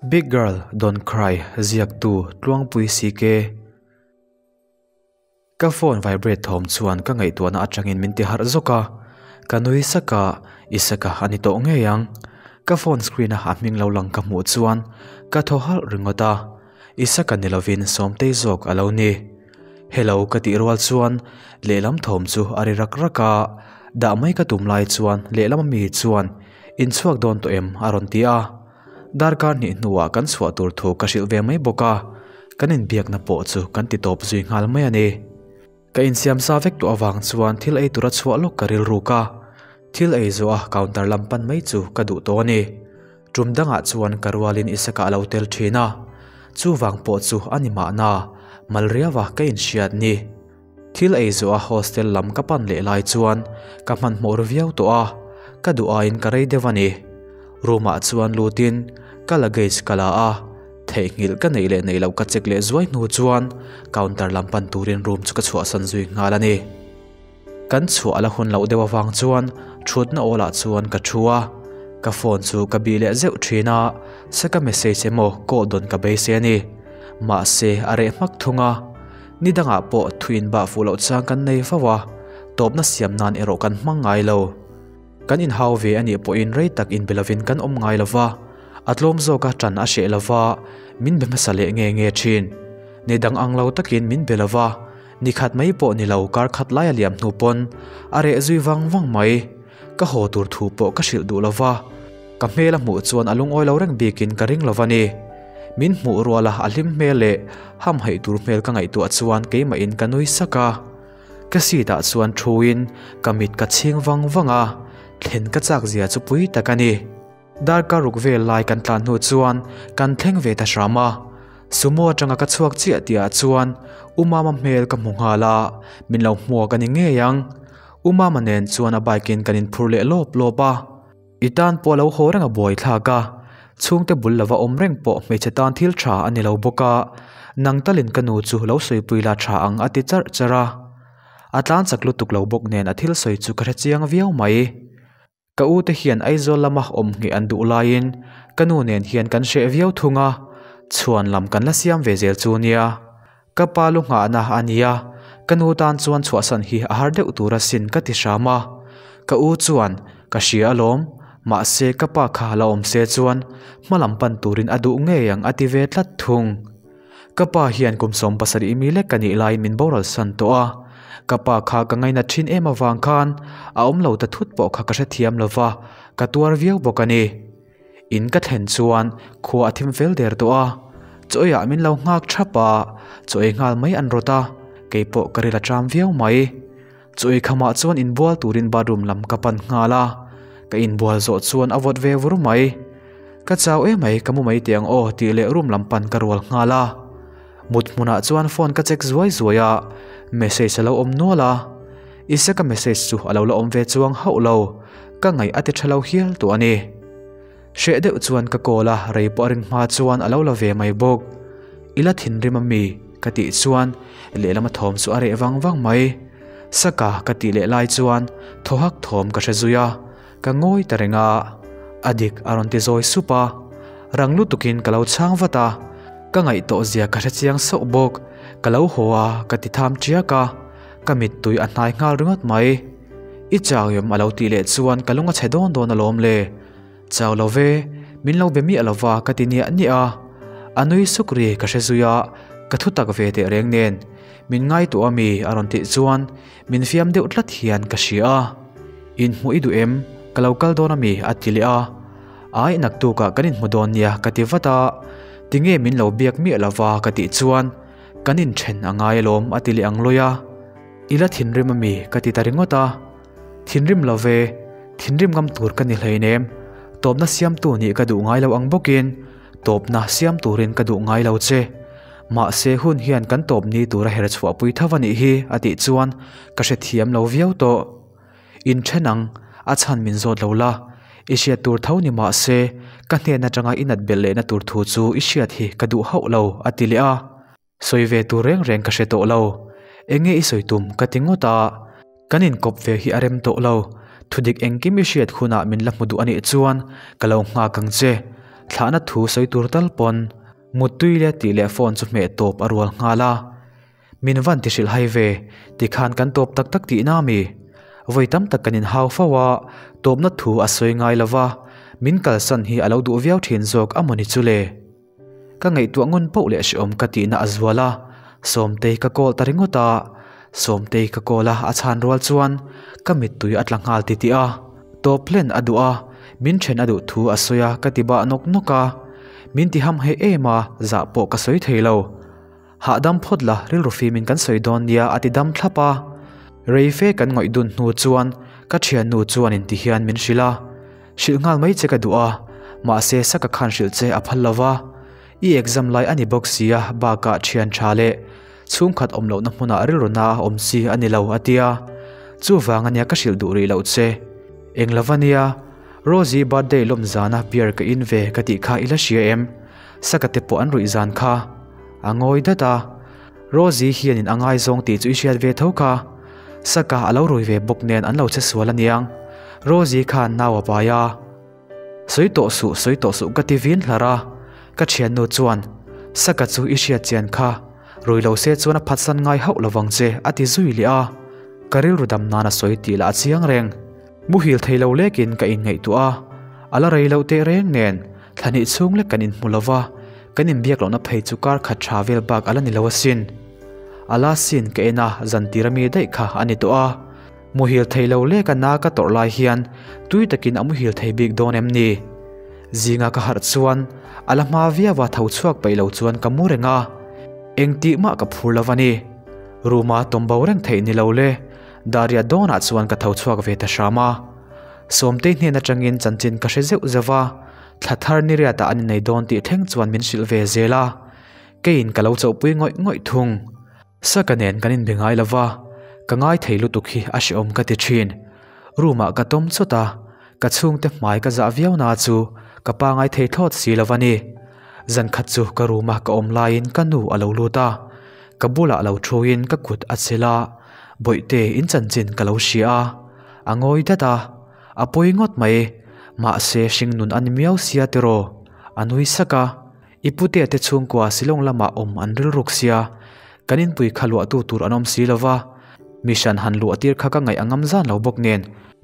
Big Girl Don't Cry ziaktu Tluangpui CK. Ka phone vibrate thawm chuan ka ngaihtuahna atangin min ti harh zawk a, ka nui sak a, Isaka a ni tawh ngei ang. Ka phone screen a a hming lo lang ka hmuh chuan ka thaw halh ringawt a, Isaka ni lovin Sawmtei zawk a lo ni. Hello ka tih rual chuan lehlam thawm chu a ri rak rak a, dah mai ka tum lai chuan lehlam ami chuan Inchhuak dawn tawh em? a rawn ti a. Darkar hnih hnuah kan chhuah tur thu ka hrilh ve mai bawk a, kan inbiakna pawh chu kan ti tawp zui nghal mai a ni. Ka insiam sa vek tawh avang chuan thil ei tura chhuah lawk ka rilruk a, thil ei zawh a counter lam pan mai chu ka duh tawh a ni. Tum dangah chuan ka rualin Isaka a lo tel thin a, chuvang pawh chu a ni mahna, mal riau a ka inhriat ni. Thil ei zawh a hostel lam ka pan leh lai chuan ka hmanhmawh ru viau tawh a, ka duh aiin ka rei deuh a ni. Room ah chuan lutin ka luggage ka la a, theihnghilh ka neih leh neih loh ka check leh zuai hnu chuan counter lam pan turin room chu ka chhuahsan zui nghal a ni. Kan chhuah a la hun loh deuh avang chuan thutna awl ah chuan ka thu a, ka phone chu ka bih leh zeuh thin a, saka message emaw call dawn ka beisei a ni. Mahse a reh hmak thung a. Ni dangah pawh thuin bah fuh loh chang kan nei fo a, tawpna siam nan erawh kan hmang ngai lo. Kan inhau ve a nih pawhin rei tak inbe lovin kan awm ngai lo va, a tlawm zawka ṭan a hreh lo va, min be hmasa leh nge nge ṭhin. Ni dang ang lo takin min be lo va, ni khat mai pawh ni lo kar khat lai a liam hnu pawn a reh zui vang vang mai. Ka haw tur thu pawh ka hrilh duh lo va, ka hmel a hmuh chuan a lungawi lo reng bikin ka ring lo va ni. Min hmuh ruala a hlim hmel leh hamhaih tur hmel ka ngaihtuah chuan keimahin ka nui sak a. Ka seat ah chuan thuin ka mit ka chhing vang vang a, thlen ka chak zia chu pui tak a ni. Darkar ruk vel lai kan tlan hnu chuan kan thleng ve ta hram a. Sumo atanga ka chhuak chiah tihah chuan U Mama hmel ka hmu nghal a, min lo hmuak a ni ngei ang. U Mama nen chuan a bike in kan inphur leh lawp lawp a. I tan pawh a lo haw reng a buai thlak a, chhungte bul lova awm reng pawh hmeichhe tan thil tha a ni lo bawk a, nang talin ka nu chu lo sawipui la tha ang a ti charh charh a. A tlan chak lutuk lo bawk nen a thil sawi chu ka hre chiang viau mai. Ka u te hian Aizawl lama awm ngheh an duh laiin ka nu nen hian kan hreh viau thung a, chhuan lam kan la siam ve zel chu nia. Ka pa lu nghahna a nia, ka nu tan chuan chhuahsan hi a har deuh tur asin ka ti hram a. Ka u chuan, Ka hria alawm, mahse ka pa kha la awm se chuan hma lam pan turin a duh ngei ang a ti ve tlat thung. Ka pa hian kum 70 mi lek ka nih laiin min boral san tawh a, ka pa kha ka ngainat thin em avang khan a awm lo ta thut pawh kha ka hrethiam lo va, ka tuar viau bawk a ni. In ka thlen chuan khua a thim fel der tawh a, chaw eiah min lo nghak thap a, chaw ei nghal mai an rawt a, kei pawh ka ril a ṭam viau mai. Chaw ei khamah chuan inbual turin bathroom lam ka pan nghal a, ka inbual zawh chuan a vawt ve vur mai. Ka chau emai ka mu mai teh ang aw tih leh room lam pan ka rual nghal a. Mut hmunah chuan phone ka check zuai zuai a, message a lo awm nual a. Isaka message chu a lo la awm ve chuang hauh lo, ka ngaih a ti tha lo hial tawh a ni. Hreh deuh chuan ka call a, rei pawh a ring hma chuan a lo la ve mai bawk. I la thinrim a mi? ka tih chuan lehlam a thawm chu a reh vang vang mai. Saka ka tih leh lai chuan thaw hak thawm ka hre zui a, ka ngawi ta reng a. A dik a rawn ti zawi sup a, rang lutukin ka lo chhang vat a, ka ngaih tawh zia ka hre chiang sauh bawk. Ka lo haw a, ka ti tham tiak a, ka mittui a hnai nghal ringawt mai. I chau em a lo tih leh chuan ka lung a chhe dawn dawn alawm le. Chau lo ve, min lo be miah lo va ka ti niah niah a. A nui suk ri ka hre zui a, ka thu tak ve teh reng nen. Min ngaihtuah ami a rawn tih chuan min fiam deuh tlat hian ka hria a. Inhmuh i duh em? Ka lo kal dawn ami a ti leh a. Ai naktukah kan inhmu dawn nia ka ti vat a. Tinge min lo biak miah lo va ka tih chuan kan inthen a ngai alawm a ti leh ang lawi a. I la thinrim ami ka ti ta ringawt a. Thinrim lo ve, thinrim ngam tur ka ni hleinem. Tawpna siamtu nih ka duh ngai lo ang bawkin tawpna siam turin ka duh ngai lo che. Mahse hun hian kan tawp ni tura her chhuahpui tho a nih hi a tih chuan ka hrethiam lo viau tawh. Inthen ang, a chhan min zawt lo la. I hriat tur tho ni mahse ka hnen atanga i nat belh lehna tur thu chu i hriat hi ka duh hauh lo a ti leh a. Sawi ve tur reng reng ka hre tawh lo. Enge i sawi tum ka ti ngawt a. Kan inkawp ve hi a rem tawh lo. Thudik engkim i hriat hunah min la hmu duh a nih chuan ka lo nghak ang che. Thlahna thu sawi tur tal pawn Muttui le tih leh phone chu hmeh tawp a rual nghal a. Min van ti hrilh hai ve, tikhan kan tawp tak tak tihna ami? Vawi tam tak kan inhau fo a, tawpna thu a sawi ngai lo va, min kalsan hi a lo duh viau thin zawk a mawni chu le? Ka ngaihtuah ngun poh leh hrehawm ka tihna a zual a, Sawmtei ka call ta ringawt a, Sawmtei ka call a a chhan rual chuan ka mittui a tla nghal titih a, tawp hlen a duh a, min then a duh thu a sawi a ka ti bah nawk nawk a, min ti ham heh em a, zah pawh ka sawi thei lo. Hahdam phawt la rilru fimin kan sawi dawn nia a ti dam thlap a. Rei fe kan ngawih dun hnu chuan ka thiannu chuan in ti hian min hrilh a. Hrilh nghal mai che ka duh a, mahse saka khan hrilh che a phal lo va. I exam lai a ni bawk sia bakah thian tha leh chhungkhat awm lohna hmunah rilru na a awm si a ni lo a tia. Chuvang ania ka hrilh duh rih loh che. Eng lova nia, Rosie birthday lawm zana beer ka in ve ka tih kha i la hria em? Saka te pawh an ruih zan kha. A ngawi dat a. Rosie hianin a ngaizawng tih chu i hriat ve tho kha. Saka a lo rui ve bawk nen an lo che sual aniang. Rosie khan nau a pai a. Sawi tawh suh, sawi tawh suh ka ti vin hlar a. Ka thiannu chuan, Saka chu i hriat chian kha. Rui lo se chuan a phatsan ngai hauh lovang che a ti zui leh a. Ka rilru dam nan a sawi tih lah a chiang reng. Muhil thei lo lekin ka inngaihtuah a, a la rei loh teh reng nen thla hnih chhung lek kan inhmu lo va, kan inbiak lohna phei chu kar khat tha vel bak a la ni lo asin. A la sin ka en a, zan tir ami daih kha a ni tawh a. Muhil thei lo leka na ka tawrh lai hian tui takin a muhil thei bik dawn em ni? Zinga ka harh chuan a la hma viau a tho chhuak peih lo chuan ka mu reng a, engtih mah ka phur lo a ni. Room-a tawm bo reng theih ni lo le. Daria dawnah chuan ka tho chhuak ve ta hram a. Sawmtei hnen atangin chanchin ka hre zeuh zeuh a, thla thar ni riatah an innei dawn tih thleng chuan min hrilh ve zel a. Keiin ka lo chauhpui ngawih ngawih thung. Saka nen kan inbe ngai lo va, ka ngai thei lutuk hi a hrehawm ka ti thin. Room-ah ka tawm chawt a, ka chhungte hmai ka zah viau na chu ka pangai thei thlawt si lo a ni. Zan khat chu ka room-a ka awm laiin ka nu a lo lut a, ka bulah lo thuin ka kut a chelh a. Bawihte in chanchin ka lo hria a, a ngawi dat a, a pawi ngawt mai, mahse hring nun a ni miau sia tiraw? A nui sak a, i putea te chhungkua Shillong lamah awm an rilruk sia, kan inpui kha luahtu tur an awm si lo va, mi hran han luah tir kha ka ngaih a ngam zan lo bawk nen,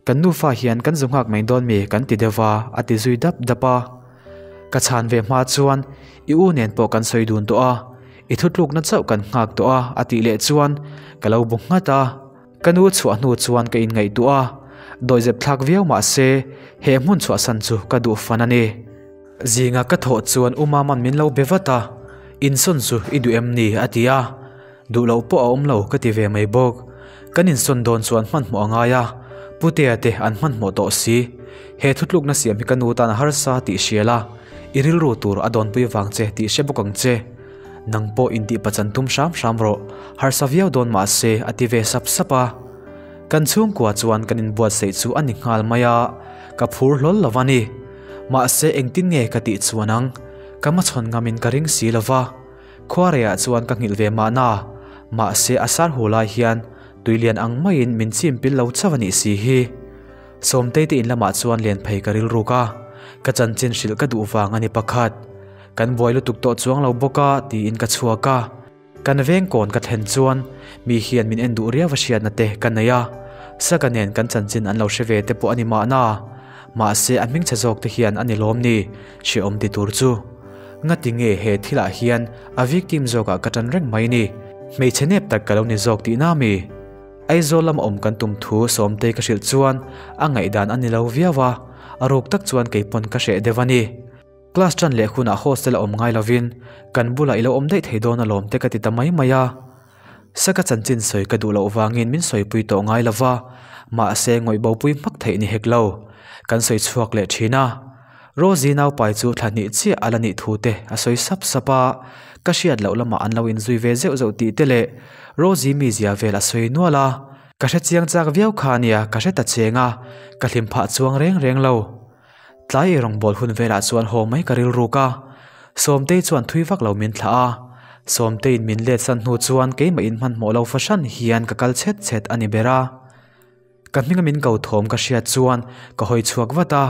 kan nufa hian kan zu nghak mai dawn mi kan ti deuh va, a ti zui dap dap a. Ka chhan ve hma chuan i u nen pawh kan sawi dun tawh a, I thutlukna chauh kan nghak tawh a a tih leh chuan ka lo bu nghat a. Ka nu chhuah hnu chuan ka inngaihtuah a, dawihzep thlak viau mah se he hmun chhuahsan chu ka duh fan a ni. Zinga ka thawh chuan U Mama'n min lo be vat a, Insawn chu i duh em ni? a ti a, Duh loh pawh a awm lo ka ti ve mai bawk. Kan insawn dawn chuan hmanhmawh a ngai a, Putea te an hmanhmawh tawh si. He thutlukna siam hi ka nu tan a harsa tih hria la, i rilru tur a dawnpui vang che tih hre bawk ang che. Nang pawh intih pachan tum hram hram rawh, harsa viau dawn mah se a ti ve sap sap a. Kan chhungkua chuan kan inbuatsaih chu a ni nghal mai a, ka phur hlawl lo a ni. Mahse engtin nge ka tih chuan ang, ka hmachhawn ngamin ka ring si lo va. Khuareiah chuan ka nghilh ve mahna, mahse a sar hu lai hian tuilian ang maiin min chim pil lo chauh a nih si hi. Sawmtei te in lamah chuan len phei ka rilruk a, ka chanchin hrilh ka duh vang a ni pakhat. Kan buai lutuk tawh chuang lo bawk a tiin ka chhuak a. Kan veng kawn ka thlen chuan mi hian min en duh riau a hriatna te ka nei a, Saka nen kan chanchin an lo hre ve te pawh a ni mahna. Mahse a hmingchhe zawk te hian a ni lawm ni hrehawm ti tur chu. Ngati nge he thilah hian a victim zawkah ka tan reng mai ni? Hmeichhe nep tak ka lo ni zawk tihna mi? Aizawl lama awm kan tum thu Sawmtei ka hrilh chuan a ngaihdan a ni lo viau a, a ruk tak chuan keipawn ka hreh deuh a ni. Class tan leh hunah hostel a awm ngai lovin kan bulah i lo awm daih thei dawn alawm te ka ti ta mai mai a. Saka chanchin sawi ka duh loh vangin min sawipui tawh ngai lo va, mahse ngawih bopui hmak theih ni hek lo. Kan sawi chhuak leh thin a. Rosie naupai chu thla hnih chiah a la nih thu te a sawi sap sap a, ka hriat loh lamah an lo inzui ve zeuh zeuh tih te leh Rosie mizia vel a sawi nual a. Ka hre chiang chak viau kha ania ka hre ta cheng a, ka hlim phah chuang reng reng lo. Tlai ei rawngbâwl hun velah chuan haw mai ka rilruk a, Sawmtei chuan thui vak lo min thlah a. Sawmteiin min let san hnu chuan keimah in hmanhmawh lo fahran hian ka kal chhet chhet a ni ber a. Ka hminga min ko thawm ka hriat chuan ka hawi chhuak vat a,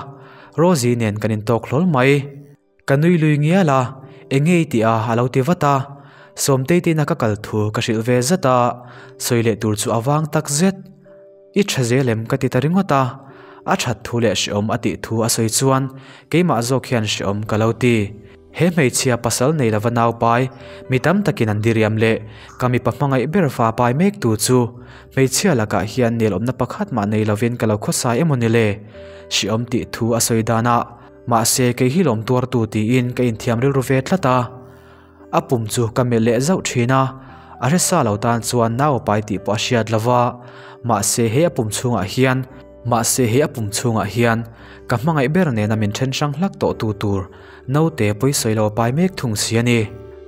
Rosie nen kan intawk hlawl mai. Ka nui lui ngial a, Enge i tih a? a lo ti vat a. Sawmtei te ina ka kal thu ka hrilh ve zat a, sawi leh tur chu a vang tak zet. I tha zel em? ka ti ta ringawt a. A that thu leh hrehawm a tih thu a sawi chuan keimah zawk hian hrehawm ka lo ti. He hmeichhia pasal nei lova naupai, mi tam takin an diriam leh ka mipa hmangaih ber fa pai mek tu chu hmeichhia lakah hian nelawmna pakhat mah nei lovin ka lo khawsai emaw ni le? Hrehawm tih thu a sawi danah, mahse kei hi lawm tuartu tiin ka inthiam rilru ve tlat a. A pum chu ka melh leh zauh thin a, a hresa lo tan chuan nau a pai tih pawh a hriat lo va, mahse he a pum chhungah hian, mahse he a pum chhungah hian ka hmangaih ber nena min then hrang hlak tawh tu tur naute pawisawi lo a pai mek thung si a ni.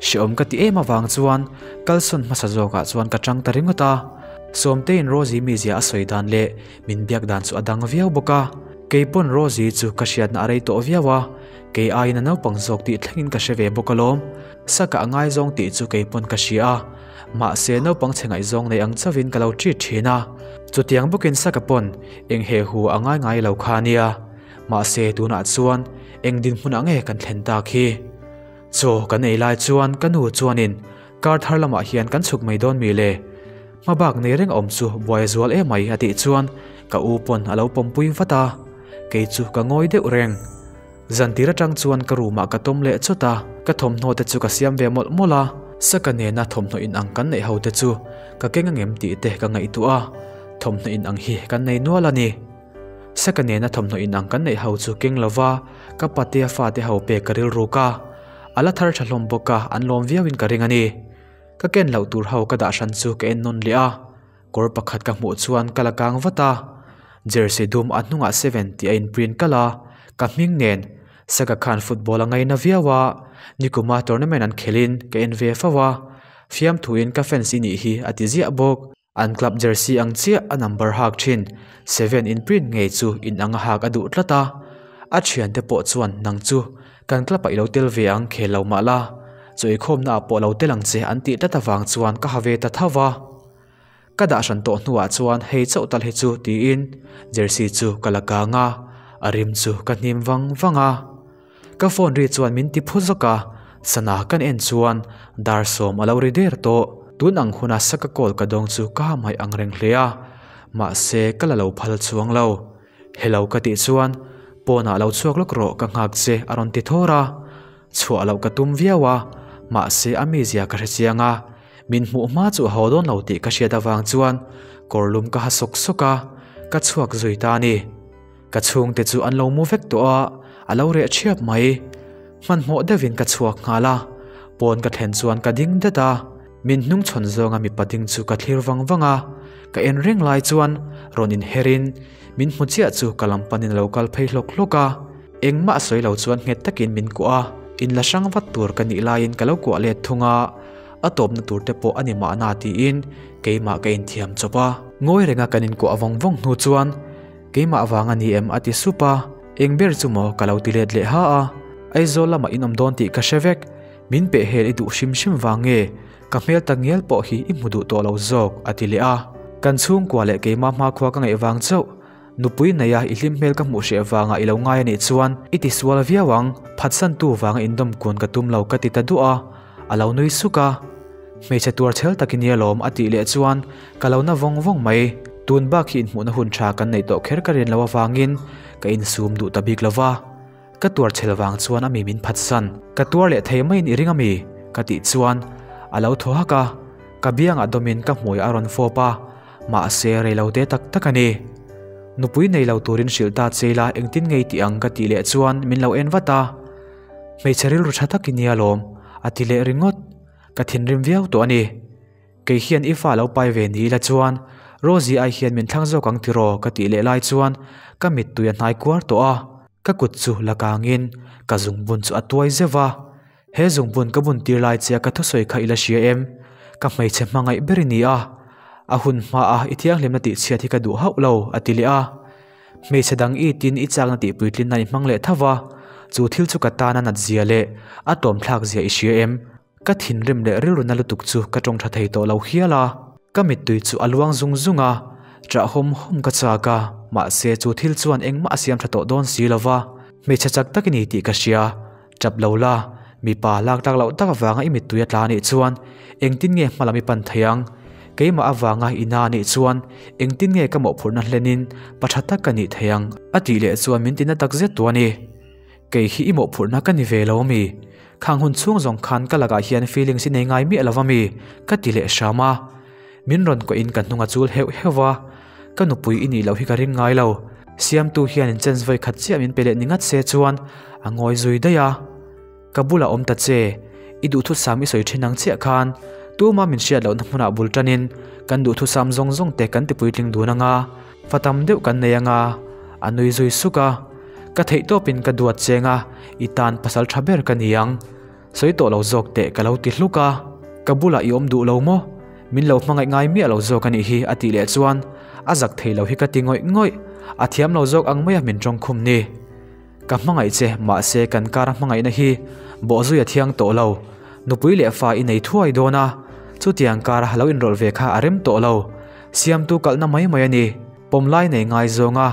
Hrehawm ka ti em avang chuan kalsawn hmasa zawkah chuan ka tang ta ringawt a, Sawmteiin Rosie mizia a sawi dan leh min biak dan chu a dang viau bawk a, keipawn Rosie chu ka hriatna a rei tawh viau a, Kei aiin a naupang zawk tih thlengin ka hre ve bawk alawm. Saka a ngaizawng tih chu kei pawn ka hria a. Mahse naupang chhe ngaihzawng nei ang chauhin ka lo treat thin a. Chutiang bawkin Saka pawn eng he hu a ngai ngai lo kha ania. Mahse tunah chuan eng dinhmunah nge kan thlen tak hi? Chaw kan ei lai chuan ka nu chuanin kar thar lamah hian kan chhuk mai dawn mi le? Hmabak nei reng a awm chu buai a zual emai a tih chuan ka u pawn a lo pawmpui vat a. Kei chu ka ngawi deuh reng. Zantir atang chuan ka room ah ka tawm leh chawt a, ka thawmhnaw te chu ka siam ve mawlh mawlh a, Saka nena thawmhnaw in ang kan neih ho te chu ka keng angem tih te ka ngaihtuah a, thawmhnaw in ang hi kan nei nual a ni. Saka nena thawmhnaw in ang kan neih ho chu keng lova ka patea fate ho pek ka rilruk a, a la thar tha hlawm bawk a, an lawm viau in ka ring a ni. Ka ken loh tur ho ka dah hran chu ka en nawn leh a, Kawr pakhat ka hmuh chuan ka la kang vat a, jersey dum a hnungah seven tih a inprint kalh a, ka hming nen Saka khan football a ngaina viau a, nikuma tournament an khelhin ka en ve fo a, fiamthuin ka fans i nih hi a ti ziah bawk. An club jersey ang chiah a number hak thin seven inprint ngei chu inang a hak a duh tlat a, a thiante pawh chuan nang chu kan club ah i lo tel ve ang khel lo mah la, chaw eikhawmna ah pawh lo tel ang che an tih tlat avang chuan ka ha ve ta tho va. Ka dah hran tawh hnuah chuan hei chauh tal hi chu tiin jersey chu ka la kang a, a rim chu ka hnim vang vang a. Ka phone ri chuan min ti phu zawk a, sana kan en chuan dar sawm a lo ri der tawh. Tun ang huna saka call ka dawng chu ka hamaih ang reng hle a, mahse ka la lo phal chuang lo. Hello ka tih chuan pawnah lo chhuak lawk rawh ka nghak che a rawn ti thawr a. Chhuah loh ka tum viau a, mahse a mizia ka hre chiang a, min hmuh hma chu a haw dawn lo tih ka hriat avang chuan kawr lum ka ha sawk sawk a, ka chhuak zui ta a ni. Ka chhungte chu an lo mu vek tawh a, a lo reh ṭhiap mai. Hmanhmawh deuhin ka chhuak nghal a, pawn ka thlen chuan ka ding det a, min hnungchhawn zawnga mipa ding chu ka thlir vang vang a, ka en reng lai chuan rawn inherin min hmu chiah chu ka lam panin a lo kal phei hlawk hlawk a. Engmah a sawi lo chuan nghet takin min kuah a, in la hrang vat tur ka nih laiin ka lo kuah let thung a, a tawpna tur te pawh a ni mahna tiin keimah ka inthiam chawp a. Ngawi renga kan inkuah vawng vawng hnu chuan keimah vang a ni em a ti sup a, eng ber chu maw ka lo ti let leh ha a, Aizawl lamah in awm dawn tih ka hre vek, min peh hel i duh hrim hrim vang nge ka hmel tak ngial pawh hi i hmu duh tawh lo zawk a ti leh a, kan chhungkua leh keimah hmakhua ka ngaih vang chauh Nupui neia i hlim hmel ka hmuh hreh vanga i lo ngai a nih chuan i ti sual viau ang, phatsantu vanga indawm kun ka tum lo ka ti ta duah a, a lo nui suk a. Hmeichhe tuar chhel tak i nia lawm a tih leh chuan ka lo na vawng vawng mai. Tun bak hi inhmuhna hun tha kan neih tawh kher ka rian lo avangin ka insum duh ta bik lo va. Ka tuar chhel vang chuan a mi min phatsan. Ka tuar leh thei maiin i ring a mi? Ka tih chuan a lo thaw hak a, ka biangah dawmin ka hmui a rawn fawp a, mahse rei lo te tak tak a ni. Nupui nei lo turin hrilh ta che ila engtin ngei tih ang ka tih leh chuan min lo en vat a, Hmeichhe rilru tha tak i nia lawm a ti leh ringawt, ka thinrim viau tawh a ni. Kei hian i fa lo pai ve ni ila chuan Rosie ai hian min thlang zawk ang tiraw ka tih leh lai chuan ka mittui a hnai kuar tawh a, ka kut chu la kangin ka zungbun chu a tuai zeuh a, He zungbun ka bun tir lai che a ka thusawi kha i la hria em? Ka hmeichhe hmangaih ber i ni a, a hun hmaah i thianghlimna tih chhiat hi ka duh hauh lo a ti leh a. Hmeichhe dang i tin i chakna tih puitlin nan i hmang leh tho va, chu thil chu ka tana nat zia leh a tlawmthlak zia i hria em? Ka thinrim leh rilru na lutuk chu ka tawng tha thei tawh lo hial a, ka mittui chu a luang zung zung a, ṭah hawm hawm ka chak a, mahse chu thil chuan engmah a siam tha tawh dawn si lo va, hmeichhe chak tak i ni tih ka hria. Tap lo la, mipa laktlak loh tak avanga i mittui a tla anih chuan engtin nge hmalam i pan thei ang? Keimah avanga i na anih chuan engtin nge ka mawhphurhna hlenin pa tha tak ka nih thei ang? A tih leh chuan min tina tak zet tu a ni. Kei hi i mawhphurhna ka ni ve lo ami? Khang hun chhung zawng khan ka lakah hian feelings i nei ngai miah lo ami? Ka ti leh hram a. Min rawn kuahin ka hnung a chul heuh heuh va, ka nupui i nih loh hi ka ring ngai lo. Siamtu hian in chance vawi khat chiah min pe leh ni ngat se chuan a ngawi zui daih a. Ka bulah awm ta che, i duhthusam i sawi thin ang chiah khan tuma min hriat lohna hmunah bul tanin kan duhthusam zawng zawng te kan ti puitling dun anga, fa tam deuh kan nei anga, a nui zui suk a. Ka theihtawpin ka duat cheng a, i tan pasal tha ber ka ni ang. Sawi tawh lo zawk teh ka lo ti hluk a, ka bulah i awm duh lo maw? Min lo hmangaih ngai miah lo zawk a nih hi a tih leh chuan a zak thei lo hi ka ti ngawih ngawih, a thiam lo zawk ang maia min tawng khum ni. Ka hmangaih che mahse kan kara hmangaihna hi bawhzui a thiang tawh lo, nupui leh fa i nei thuai dawn a, chutiang kara lo inrawlh ve kha a rem tawh lo, siamtu kalhna mai mai a ni, pawmlai nei ngai zawnga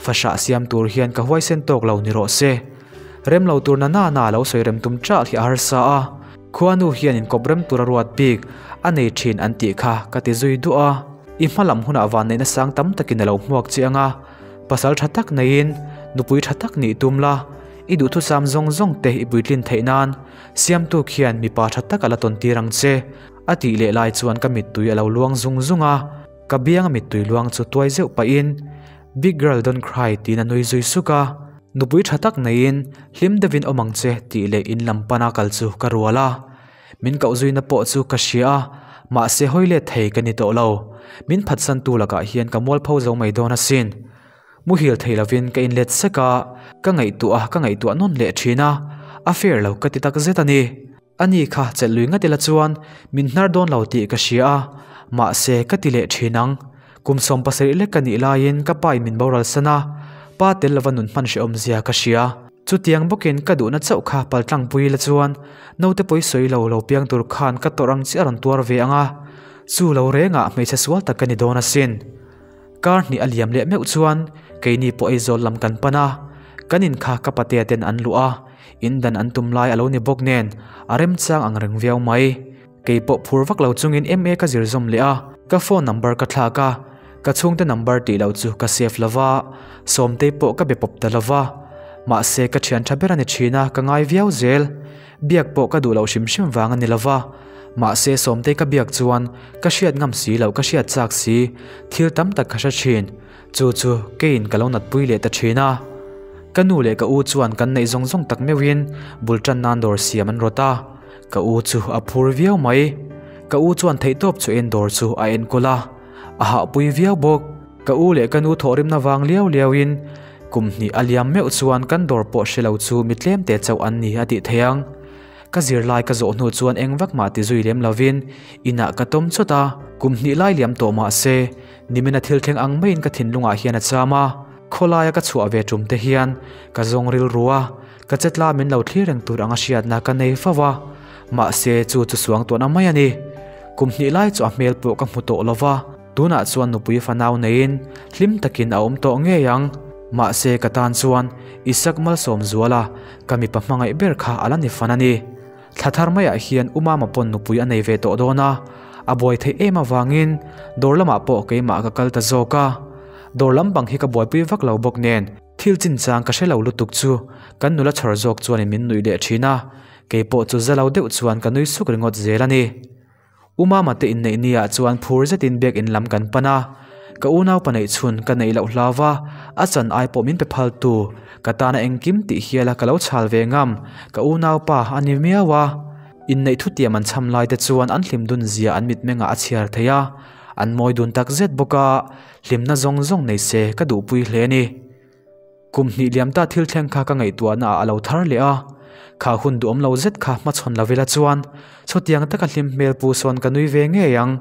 fahrah siam tur hian ka huaisen tawk lo ni rawh se. Rem lo tur na na na lo sawi rem tum ṭalh hi a harsa a, khuanu hian inkawp rem tur a ruat bik a nei ṭhin an tih kha ka ti zui duah a. I hmalam hunah vanneihna sang tam takin a lo hmuak che ang a, pasal ṭha tak neiin nupui ṭha tak nih tum la, i duhthusam zawng zawng te i puitlin theih nan siamtu khian mipa ṭha tak a la tawn tir ang che a tih leh lai chuan ka mittui a lo luang zung zung a, ka bianga mittui luang chu tuai zeuh pahin Big girl don't cry tiin a nui zui suk a, nupui tha tak neiin hlim deuhin awm ang che tih leh in lam pana kal chu ka rual a. Min koh zuina pawh chu ka hria a, mahse hawi let thei ka ni tawh lo. Min phatsantu lakah hian ka mualpho zo mai dawn asin. Muhil thei lovin ka inlet sek a, ka ngaihtuah a ka ngaihtuah nawn leh thin a, a fair lo ka ti takzet a ni. Ani kha chelh lui ngat ila chuan min hnar dawn lo tih ka hria a, mahse ka ti leh thin ang. Kum 70 lek ka nih laiin ka pa in min boral san a, pa tel lova nun hman hrehawm zia ka hria. Chutiang bawkin ka duhna chauh kha paltlangpui ila chuan naute pawi sawi lo lo piang tur khan ka tawrh ang chiah a rawn tuar ve ang a, chu lo rengah hmeichhe sual tak ka ni dawn asin. Kar hnih a liam leh meuh chuan keini pawh Aizawl lam kan pan a, kan in kha ka patea ten an luh a, in dan an tum lai a lo ni bawk nen a remchang ang reng viau mai. Kei pawh phur vak lo chungin MA ka zir zawm leh a, ka phone number ka thlak a, ka chhungte number tih loh chu ka save lo va, Sawmtei pawh ka be pawp ta lo va. Mahse ka thian tha ber a ni thin a, ka ngai viau zel. Biak pawh ka duh loh hrim hrim vang a ni lo va. Mahse Sawmtei ka biak chuan ka hriat ngam si loh ka hriat chak si, thil tam tak ka hre thin. Chu chu keiin ka lo natpui leh ta thin a. Ka nu leh ka u chuan kan neih zawng zawng tak meuhin bul tan nan dawr siam an rawt a, ka u chu a phur viau mai. Ka u chuan theihtawp chu en dawr chu a enkawl a, a hahpui viau bawk. Ka u leh ka nu thawhrimna vang liau liauin kum hnih a liam meuh chuan kan dawr pawh hre lo chu mi tlemte chauh an ni a tih theih ang. Ka zirlai ka zawh hnu chuan eng vak mah ti zui lem lovin inah ka tawm chawt a, kum hnih lai liam tawh mah se nimina thil thleng ang maiin ka thinlungah hian a cham a, khawlaia ka chhuah ve tum te hian ka zawng rilru a, ka chetla min lo thlir reng tur anga hriatna ka nei fo a, mahse chu chu suang tuahna mai a ni. Kum hnih lai chu a hmel pawh ka hmu tawh lova, tunah chuan nupui fanau neiin hlim takin a awm tawh ngei ang. Mahse ka tan chuan Isak Malsawmzuala ka mipa hmangaih ber kha a la ni fan a ni. Thla thar maiah hian U Mama pawn nupui a nei ve tawh dawn a, a buai theih em avangin dawr lamah pawh keimah ka kal ta zawk a. Dawr lam bang hi ka buaipui vak lo bawk nen thil chinchang ka hre lo lutuk chu kan nula chhawr zawk chuanin min nuih leh thin a, keipawh chu za lo deuh chuan ka nui suk ringawt zel a ni. U Mama te inneih ni ah chuan phur zetin biakin lam kan pan a, ka unaupa neih chhun ka neih loh hlau va, a chan ai pawh min pe phal tu, ka tana engkim tih hiala ka lo chhal ve ngam, ka unaupa a ni miau a. Inneih thutiam an chham lai te chuan an hlim dun zia an mitmengah a chhiar thei a, an mawi dun tak zet bawk a, hlimna zawng zawng nei se ka duhpui hle a ni. Kum hnih liam ta thil thleng kha ka ngaihtuahna ah a lo thar leh a, kha hun duhawm lo zet kha hmachhawn lo ila chuan chutiang taka hlim hmel pu sawn ka nui ve ngei ang.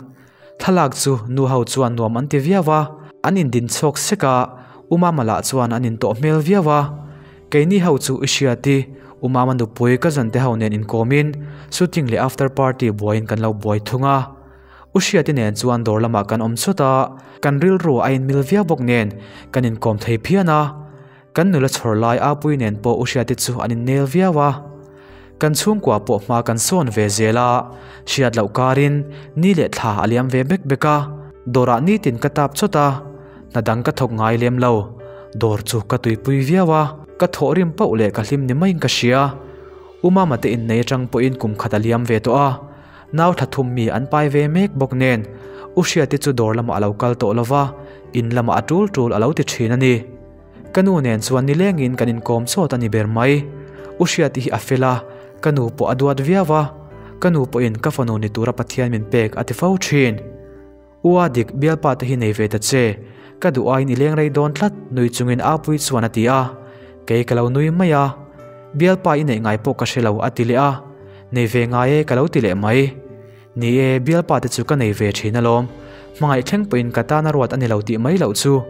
Thlalak chu nu ho chuan nuam an ti viau a, an indin chhawk sek a, U Mama lah chuan an intawh hmel viau a. Keini ho chu i hriat i, U Mama nupui ka zante ho nen inkawmin shooting leh after party buaiin kan lo buai thung a. U Hriati nen chuan dawr lamah kan awm chawt a, kan rilru a inmil viau bawk nen kan inkawm thei phian a. Kan nula chhawr lai Apui nen pawh U Hriati chu an innel viau a. Kan chhungkua pawh hma kan sawn ve zel a, hriat loh karin ni leh thla a liam ve bek bek a, dawrah nitin ka tap chawt a, hna dang ka thawk ngai lem lo. Dawr chu ka tuipui viau a, ka thawhrim pauh leh ka hlim ni maiin ka hria. U Mama te innei atang pawhin kum khat a liam ve tawh a, nau thla thum mi an pai ve mek bawk nen U Hriati chu dawr lamah a lo kal tawh lo va, in lamah a tul tul a lo ti thin a ni. Ka nu nen chuan nilengin kan inkawm chawt a ni ber mai. U Hriati hi a fel a, ka nu pawh a duat viau a, ka nu pawhin ka fanu ni tura Pathian min pek a ti fo thin. U a dik, bialpa te hi nei ve ta che, ka duh aiin i leng rei dawn tlat nui chungin Apuii chuan a ti a, kei ka lo nui mai a. Bialpa i neih ngai pawh ka hre lo a ti leh a, nei ve ngai e ka lo ti leh mai. Ni e, bialpa te chu ka nei ve thin alawm, hmangaih thleng pawhin ka tana ruat a ni lo tih mai loh chu.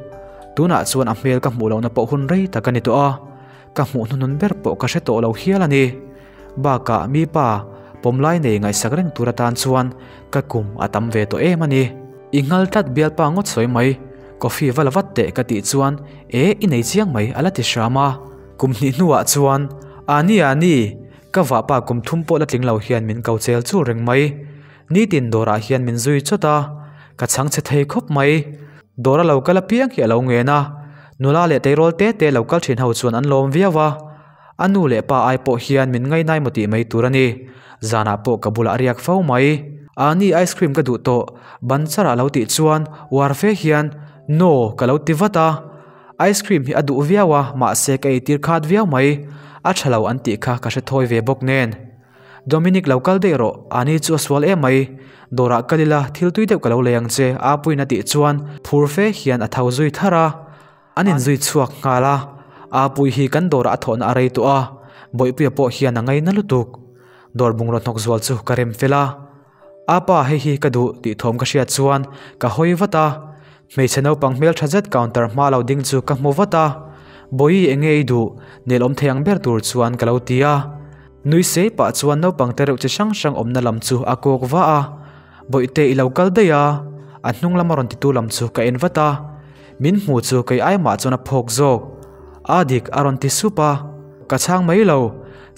Tunah chuan a hmel ka hmuh lohna pawh hun rei tak a ni tawh a, ka hmuh hnuhnun ber pawh ka hre tawh lo hial a ni. Bakah mi pa pawmlai nei ngaihsak reng tur atan chuan ka kum a tam ve tawh em a ni. I nghal tlat bialpa ngawt sawi mai, coffee va la vat teh ka tih chuan e i nei chiang mai a la ti hram a. Kum hnih hnuah chuan a ni a ni, ka vahpa kum thum pawh la tling lo hian min ko chel chul reng mai. Nitin dawrah hian min zui chawt a, ka chhang chhe thei khawp mai. Dawr a lo kal apiang hi a lo ngen a, nula leh tleirawl te te lo kal thin ho chuan an lawm viau a. A nu leh pa ai pawh hian min ngainai maw tih mai tur a ni. Zanah pawh ka bulah a riak fo mai. A ni ice cream ka duh tawh, ban charah lo tih chuan uar fe hian No ka lo ti vat a. Ice cream hi a duh viau a, mahse ka eitir khat viau mai. A tha lo an tih kha ka hre thawi ve bawk nen. Dominic lo kal daih rawh, a ni chu a sual em mai. Dawrah kal ila thil tui deuh ka lo lei ang che, Apuiin a tih chuan phur fe hian a tho zui tharh a. An inzui chhuak nghal a, Apuii hi kan dawrah a thawhna a rei tawh a, Bawihpuia pawh hian a ngaina lutuk. Dawr bungraw hnawk zual chu ka rem fel a, Apa hei hi ka duh tih thawm ka hriat chuan ka hawi vat a, hmeichhe naupang hmeltha zet counter hma lo ding chu ka hmu vat a, Bawihi enge i duh, nelawm thei ang ber tur chuan ka lo ti a. Nui sei pah chuan naupang te reuh chi hrang hrang awmna lam chu a kawk va a, Bawihte i lo kal daih a, a hnung lama rawn titu lam chu ka en vat a, min hmu chu kei ai mah chuan a phawk zawk. A dik a rawn ti sup a, ka chhang mai lo.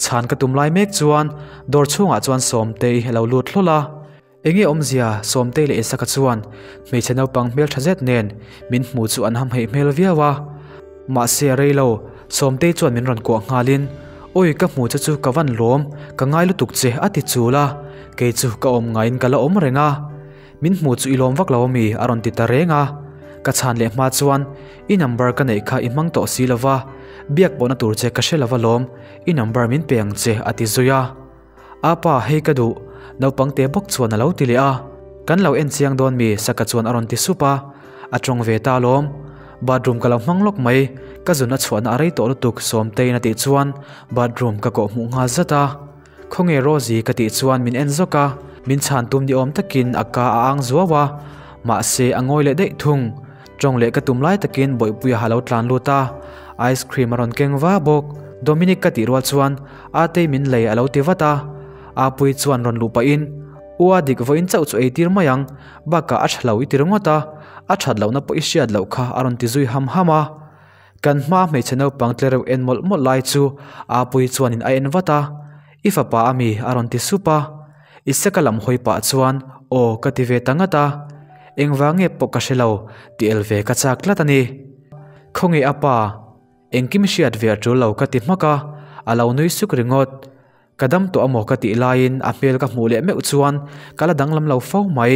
Chhan ka tum lai mek chuan dawr chhungah chuan Sawmtei a lo lut hlawl a. Enge awmzia Sawmtei leh Isaka chuan hmeichhe naupang hmeltha zet nen min hmu chu an hamhaih hmel viau a. Mahse a rei lo, Sawmtei chuan min rawn kuah nghalin, Awi ka hmu che chu ka van lawm, ka ngai lutuk che a ti chul a, kei chu ka awm ngaiin ka la awm reng a. Min hmu chu i lawm vak lo ami? a rawn ti ta reng a. Ka chhan leh hma chuan, I number ka neih kha i hmang tawh si lova, biak pawhna tur che ka hre lova lawm, i number min pe ang che a ti zui a. Apa, hei ka duh, naupang te bawk chuan a lo ti leh a. Kan lo en chiang dawn mi? Saka chuan a rawn ti sup a. A tawng ve ta alawm. Bathroom ka lo hmang lawk mai, ka zun a chhuahna a rei tawh lutuk Sawmteiin a tih chuan bathroom ka kawh hmuh nghal zat a. Khawnge Rosie ka tih chuan min en zawk a, min chhan tum ni awm takin a ka a ang zuau a, mahse a ngawi leh daih thung. Tawng leh ka tum lai takin Bawihpuia ha lo tlan lut a, ice cream a rawn keng va bawk. Dominic ka tih rual chuan Atei min lei a lo ti vat a, Apuii chuan rawn luh pahin, U a dik vawiin chauh chu ei tir mai ang, bakah a tha lo i ti ringawt a, a that lohna pawh i hriat loh kha a rawn ti zui ham ham a. Kan hmaa hmeichhe naupang tle reuh en mawlh mawlh lai chu Apuii chuanin a en vat a, I fapa a mi a rawn ti sup a. Isaka lam hawi pah chuan aw ka ti ve ta ngat a, engvang nge pawh ka hre lo ti el ve ka chak tlat a ni. Khawnge a pa? Engkim hriat ve a tul lo ka ti hmak a, a lo nui suk ringawt. Ka dam tawh amaw ka tih laiin a hmel ka hmuh leh meuh chuan ka la danglam lo fo mai.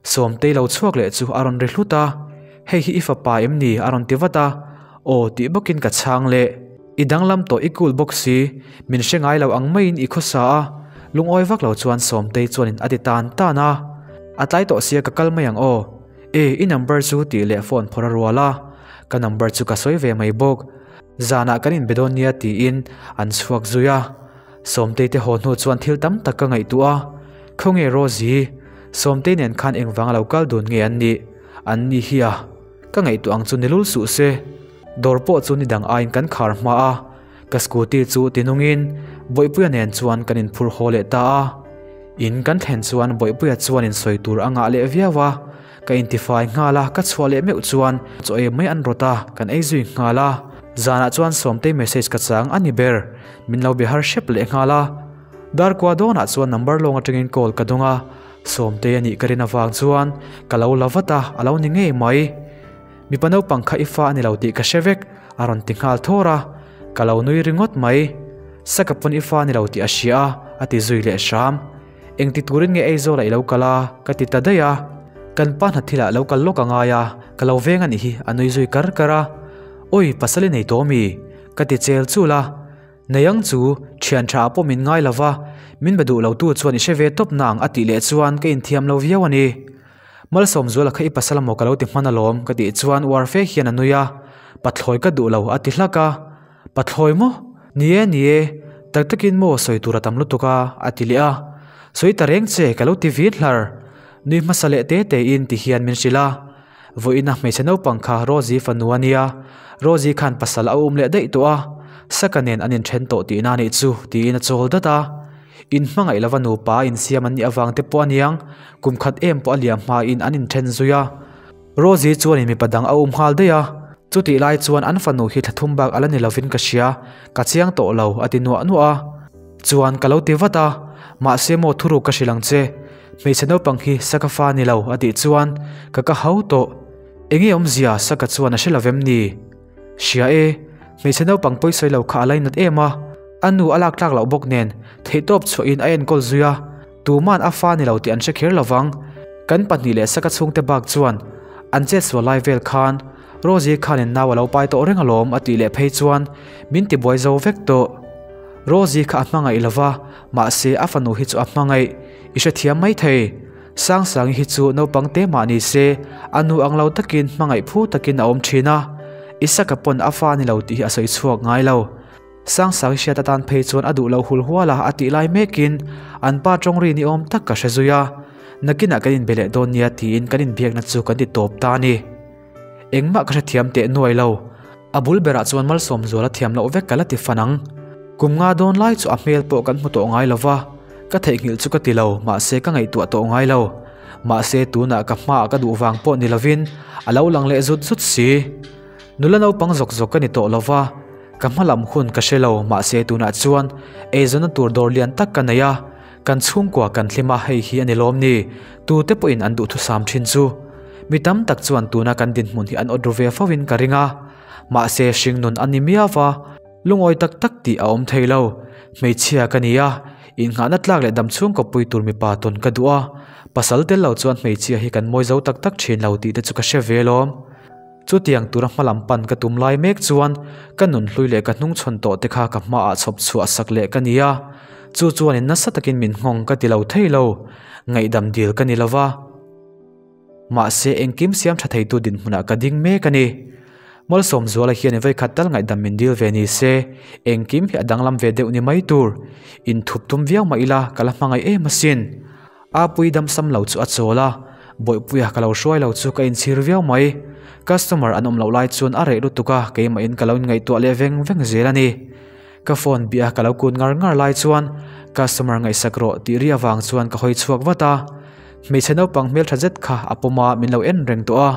Sawmtei lo chhuak leh chu a rawn ri hlut a, Hei hi i fapa em ni? a rawn ti vat a, Aw tih bawkin ka chhang leh. I danglam tawh i cool bawk si, min hre ngai lo ang maiin i khawsa a, lungawi vak lo chuan Sawmtei chuanin a ti tan tan a. A tlai tawh sia ka kal mai ang aw. E, i number chu tih leh phone phawrh a rual a, ka number chu ka sawi ve mai bawk. Zanah kan inbe dawn nia tiin an chhuak zui a. Sawmtei te haw hnu chuan thil tam tak ka ngaihtuah a, Khawnge Rosie? Sawmtei nen khan engvang a lo kal dun nge an nih? An ni hi a, ka ngaihtuah ang chu ni lul suh se. Dawr pawh chu ni dang aiin kan khar hma a, ka scooty chu tinungin Bawihpuia nen chuan kan inphur haw leh ta a. In kan thlen chuan Bawihpuia chuan insawi tur a ngah leh viau a, ka intifai nghal a, ka chhuah leh meuh chuan chaw ei mai an rawt a, kan ei zui nghal a. Zanah chuan Sawmtei message ka chang a ni ber, min lo be har hrep leh nghal a. Dar kua dawnah chuan number lawng atangin call ka dawng a, Sawmtei a nih ka rin avang chuan ka lo la vat a, a lo ni ngei mai. Mipa naupang kha i fa a ni lo tih ka hre vek, a rawn ti nghal thawr a, ka lo nui ringawt mai. Saka pawn i fa a ni lo tih a hria a, a ti zui leh hram. Engti turin nge Aizawlah i lo kal a? ka ti ta daih a. Kan pa hna thilah lo kal lawk a ngai a, ka lo veng a nih hi, a nui zui kar kar a. Awi, pasal i nei tawh mi? ka ti chel chul a. Nei ang chu, thian tha ah pawh min ngai lo va, min be duh lo tu chuan i hre ve tawp na ang a tih leh chuan ka inthiam lo viau a ni. Malsawmzuala kha i pasal amaw ka lo ti hman alawm ka tih chuan uar fe hian a nui a, Pathlawi ka duh lo a ti hlak a. Pathlawi maw? Ni e, ni e, tak takin maw sawi tur a tam lutuk a a ti leh a. Sawi ta reng che ka lo ti vin hlar. Nui hmasa leh te te in ti hian min hrilh a. Vawiina hmeichhe naupang kha Rosie fanu a nia, Rosie khan pasal a um leh daih tawh a, Saka nen an inthen tawh tihna a nih chu tiin a chawl dat a. In hmangaih lova nupa a insiam an nih avang te pawh a niang, kum khat em pawh a liam hmain an inthen zui a. Rosie chuanin mipa dang a um nghal daih a, chutih lai chuan an fanu hi thla thum bak a la ni lovin ka hria, ka chiang tawh lo a ti nuah nuah a. Chuan ka lo ti vat a, mahse maw thuruk ka hrilh ang che, hmeichhe naupang hi Saka fa ni lo a tih chuan ka ka hau tawh. Enge awmzia Saka chuan a hre lo vem ni? Hria e, hmeichhe naupang pawi sawi lo kha a lainat em a, a nu a lak tlak loh bawk nen theihtawp chhuahin a enkawl zui a, tuman a fa ni lo tih an hre kher lovang. Kan pahnih leh Saka chhungte bak chuan an chetsual lai vel khan Rosie khanin nau a lo pai tawh reng alawm a tih leh phei chuan min tibuai zo vek tawh. Rosie kha a hmangaih lova, mahse a fanu hi chu a hmangaih. I hrethiam mai thei. Sangsangi hi chu naupang te mah ni se, a nu ang lo takin hmangaih phu takin a awm thin a. Isaka pawn a fa ni lo tih hi a sawi chhuak ngai lo. Sangsangi hriat atan phei chuan a duh lo hul hual a a tih lai mekin an pa tawng ri ni awm tak ka hre zui a. Nakinah kan inbe leh dawn nia tiin kan inbiakna chu kan ti tawp ta a ni. Engmah ka hrethiam teh nuai lo. A bul berah chuan Malsawm zuala thiam loh vek ka la ti fan ang. Kum nga dawn lai chu a hmel pawh kan hmu tawh ngai lo va, ka theihnghilh chu ka ti lo, mahse ka ngaihtuah tawh ngai lo. Mahse tunah ka hmaah ka duh vang pawh ni lovin a lo lang leh zut zut si. Nula naupang zawk zawk ka ni tawh lo va, ka hma lam hun ka hre lo, mahse tunah chuan eizawnna tur dawr lian tak ka nei a, Kan chhungkua kan hlim a hei hi a ni lawm ni? Tute pawhin an duhthusam thin chu. Mi tam tak chuan tuna kan dinhmun hi an awt ru ve fo in ka ring a. Mahse hringnun a ni miau va, lungawi tak tak tih a awm thei lo. Hmeichhia ka ni a, innghahna tlak leh dam chhungkaw pui tur mipa tawn ka duh a. Pasal tel lo chuan hmeichhia hi kan mawi zo tak tak thin lo tih te chu ka hre ve lawm. Chutiang tura hmalam pan ka tum lai mek chuan ka nunhlui leh ka hnungchhawn tawh te kha ka hmaah chhawp chhuah sak leh ka ni a, chu chuanin nasa takin min nghawng ka ti lo thei lo, ngaihdam dil ka ni lo va. Mahse engkim siam tha theitu dinhmunah ka ding mek a ni. Malsawmzuala hian vawikhat tal ngaihdam min dil ve ni se, engkim hi a danglam ve deuh ni mai tur. Inthup tum viau mah ila ka la hmangaih em asin. Apui damsam lo chu a chawl a, Bawihpuia ka lo hruai lo chu ka inchhir viau mai. Customer an awm loh lai chuan a reh lutuk a, keimahin ka lo inngaihtuah leh veng veng zel a ni. Ka phone bih a ka lo kun ngar ngar lai chuan customer ngaihsak rawh tih ri avang chuan ka hawi chhuak vat a. Hmeichhe naupang hmeltha zet kha a pawm a, min lo en reng tawh a.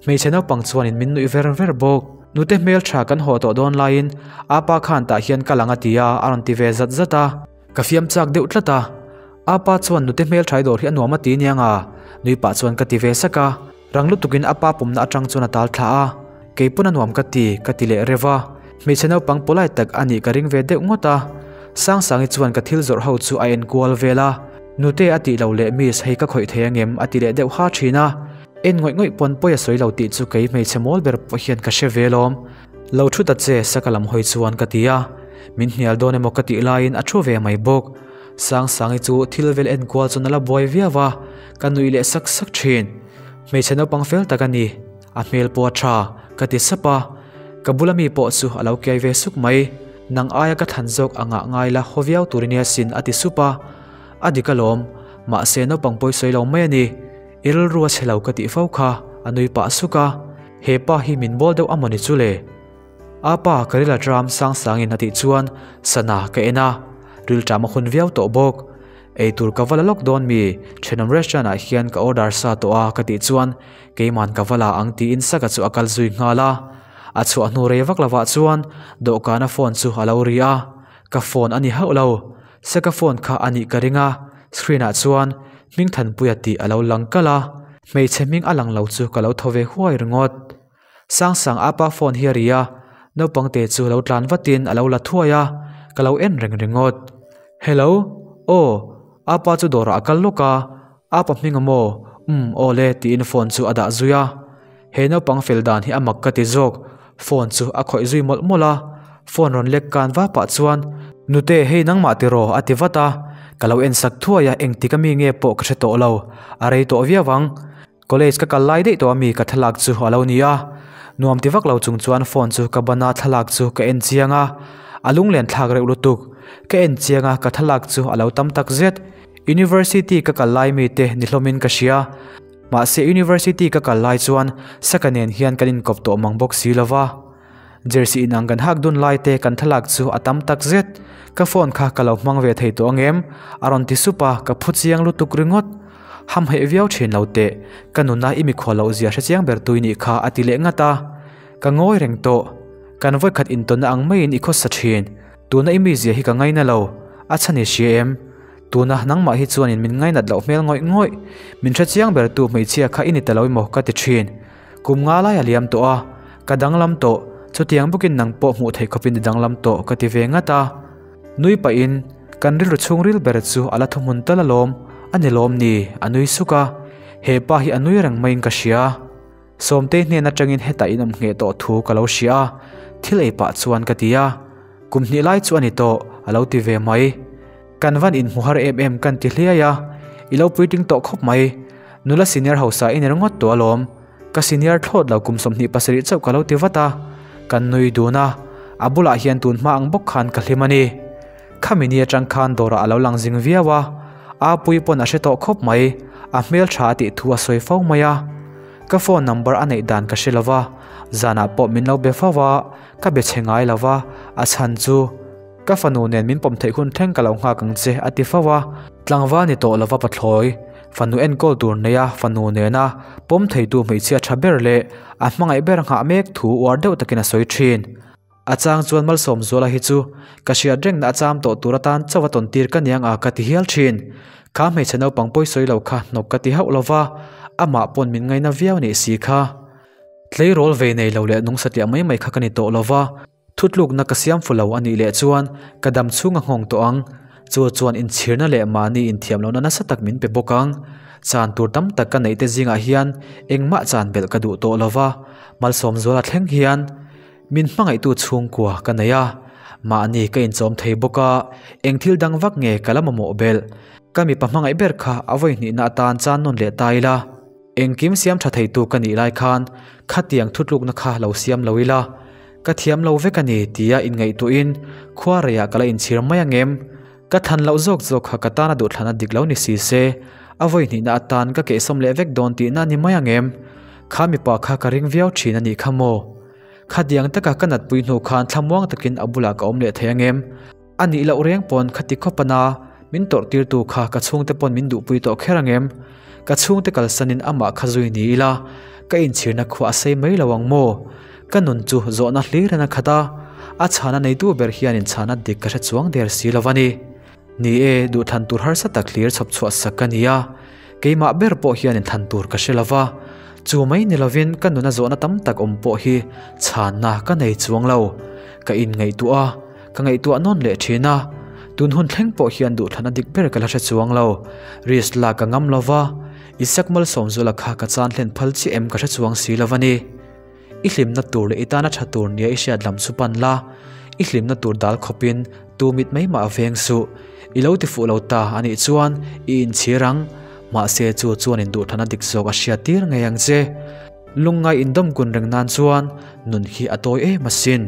Hmeichhe naupang chuanin min nuih ver ver bawk. Nute hmeltha kan haw tawh dawn laiin apa khan tah hian ka lang a ti a, a rawn ti ve zat zat a. Ka fiam chak deuh tlat a, apa chuan nute hmelṭhai dawr hi a nuam a ti nia nga, nui pah chuan ka ti ve sak a, rang lutukin apa pumna aṭang chuan a tal thla a, kei pawn a nuam ka ti, ka ti leh reuh a, hmeichhe naupang polite tak a nih ka ring ve deuh ngawt a, Sangsangi chuan ka thil zawrh ho chu a en kual vel a, nute a tih lo leh miss hei ka khawih thei angem a ti leh deuh ha ṭhin a, en ngawih ngawih pawn pawi a sawi lo tih chu kei hmeichhe mawl ber pawh hian ka hre ve lawm. Lo thu ta che saka lam hawi chuan ka ti a, min hnial dawn emaw ka tih laiin a thu ve mai bawk. Sangsangi chu thil vel enkual chuan a la buai viau a, ka nuih leh sak sak thin. Hmeichhe naupang fel tak a ni, a hmel pawh a tha, ka ti sap a. Ka bula mi pawh chu a lo kiai ve suk mai. Nang aia ka thlan zawk angah ngai la haw viau tur i nia sin a ti sup a. A dik alawm, mahse naupang pawi sawi lo mai a ni. I rilru a chhe lo ka tih fo kha, a nui pah suk a. He pa hi min bawl deuh amawni chu le? A pa ka ril a tram sang sangin a tih chuan sana ka en a, ril tram a hun viau tawh bawk. Eitur ka va la lawk dawn mi, thenawm restaurant ah hian ka order sa tawh a ka tih chuan keiman ka va la ang tiin Saka chu a kal zui nghal a. A chhuah hnu rei vak lovah chuan dawhkana phone chu a lo ri a, ka phone a ni hauh lo. Saka phone kha a nih ka ring a, screen ah chuan Hmingthanpuia tih a lo lang kalh a, hmeichhe hming a lang lo chu ka lo thaw ve huai ringawt. Sangsang apa phone hi a ri a, naupang te chu lo tlan vatin a lo la thuai a, ka lo en reng ringawt. Hello, aw, apa chu dawrah a kal lawk a, apa hming a maw? Umm, aw le tiin phone chu a dah zui a. He naupang fel dan hi a mak ka ti zawk, phone chu a khawih zui mawlh mawlh a, phone rawn lek kan va pah chuan, Nute hei nangmah tiraw a ti vat a, ka lo en sak thuai a, engtik ami nge pawh ka hre tawh lo, a rei tawh viau ang. College ka kal lai daih tawh ami ka thlalak chu a lo ni a, nuam ti vak lo chung chuan phone chu ka ban a thlalak chu ka en chiang a, a lunglen thlak reuh lutuk. Ka en chiang a ka thlalak chu a lo tam tak zet. University ka kal lai mi te ni hlawmin ka hria. Mahse University ka kal lai chuan Saka nen hian kan inkawp tawh mang bawk si lo va. Jersey inang kan hak dun lai te kan thlalak chu a tam tak zet. Ka phone kha ka lo hmang ve thei tawh ang em? A rawn ti sup a, ka phu chiang lutuk ringawt. Ham heih viau thin lo teh, ka nuna i mikhual loh zia hre chiang ber tui nih kha a ti leh ngat a. Ka ngawi reng tawh. Kan vawikhat intawnna ang maiin i khawsa thin. Tuna i mizia hi ka ngaina lo. A chhan i hria em? Tuna nangmah hi chuanin min ngainat loh hmel ngawih ngawih. Min hre chiang ber tu hmeichhia kha i ni ta lo emaw ka ti thin. Kum nga lai a liam tawh a, ka danglam tawh, chutiang bawkin nang pawh hmuh theih khawpin i danglam tawh ka ti ve ngat a. Nui pahin, kan rilru chhungril ber chu a la thuhmun tal alawm, a ni lawm ni, a nui suk a. He pa hi a nui reng maiin ka hria. Sawmtei hnen atangin hetah in awm ngheh tawh thu ka lo hria a, thil ei pah chuan ka ti a. Kum hnih lai chu a ni tawh, a lo ti ve mai. Kan van inhmu har em em kan ti hliai a, i lo puitling tawh khawp mai. Nula senior hausa i ni ringawt tawh alawm. Ka senior thlawt lo kum 27 chauh ka lo ti vat a, kan nui dun a, a bulah hian tun hma ang bawk khan ka hlim a ni. Khami ni atang khan dawrah a lo lang zing viau a, Apuii pawn a hre tawh khawp mai, a hmel tha a tih thu a sawi fo mai a. Ka phone number a neih dan ka hre lo va, zanah pawh min lo be fo a, ka be chhe ngai lo va, a chhan chu. Ka fanu nen min pawm theih hun thleng ka lo nghak ang che a ti fo a. Tlangval ni tawh lova pathlawi, fanu enkawl tur neia fanu nena pawm theitu hmeichhia tha ber leh a hmangaih ber nghah mek thu uar deuh takin a sawi thin. A chang chuan Malsawmzuala hi chu ka hriat rengna a cham tawh tur atan chauh a tawn tir ka niang a ka ti hial thin. Kha hmeichhe naupang pawi sawi lo kha hnawk ka ti hauh lova, amah pawn min ngaina viau nih si kha. Tleirawl vei nei lo leh nung satliah mai mai kha ka ni tawh lova. Thutlukna ka siam fu lo a nih leh chuan ka dam chhung a nghawng tawh ang. Chu chuan inchhirna leh mahni inthiam lohna nasa tak min pe bawk ang. Chan tur tam tak ka neih te zingah hian engmah chan belh ka duh tawh lo va, Malsawmzuala thleng hian min hmangaihtu chhungkua ka nei a, mahni ka inchawm thei bawk a, eng thil dang vak nge ka la mamawh belh. Ka mipa hmangaih ber kha a vawi hnihna atan chan nawn leh ta ila. Engkim siam tha theitu ka nih lai khan khatiang thutlukna kha lo siam lo ila, ka thiam lo vek a ni tia inngaihtuahin khua reiah ka la inchhir mai ang em? Ka thlan loh zawk zawk kha ka tana duhthlana dik lo ni si se, a vawi hnihna atan ka kehsawm leh vek dawn tihna a ni mai ang em? Kha mipa kha ka ring viau thin a nih kha maw? Khatiang taka ka natpui hnu khan thlamuang takin a bulah ka awm leh thei ang em? A nih loh reng pawn khati khawp a na, min tawrh tirtu kha ka chhungte pawn min duhpui tawh kher ang em? Ka chhungte kalsanin amah kha zui ni ila, ka inchhirna khua a sei mai lo ang maw? Ka nun chu zawhna hlir in a khat a, a chhana neitu ber hianin chhana dik ka hre chuang der si lo a ni. Ni e, duhthlan tur harsa tak hlir chhawp chhuah sak ka ni a, keimah ber pawh hianin thlan tur ka hre lo va, chu mai ni lovin ka nuna zawhna tam tak awm pawh hi chhanna ka nei chuang lo. Ka inngaihtuah a. Ka ngaihtuah nawn leh thin a, tun hun thleng pawh hian duhthlana dik ber ka la hre chuang lo. Risk lak ka ngam lo va, Isaac Malsawmzula kha ka chan hlen phal chiah em ka hre chuang si lo a ni. I hlimna tur leh i tana tha tur nia i hriat lam chu pan la, i hlimna tur dal khawpin tu mit mai mah veng suh. I lo ti fuh lo ta a nih chuan i inchhir ang, mahse chu chuan in duhthlana dik zawk a hriat tir ngei ang che. Lungngai indawmkun reng nan chuan nun hi a tawi em asin.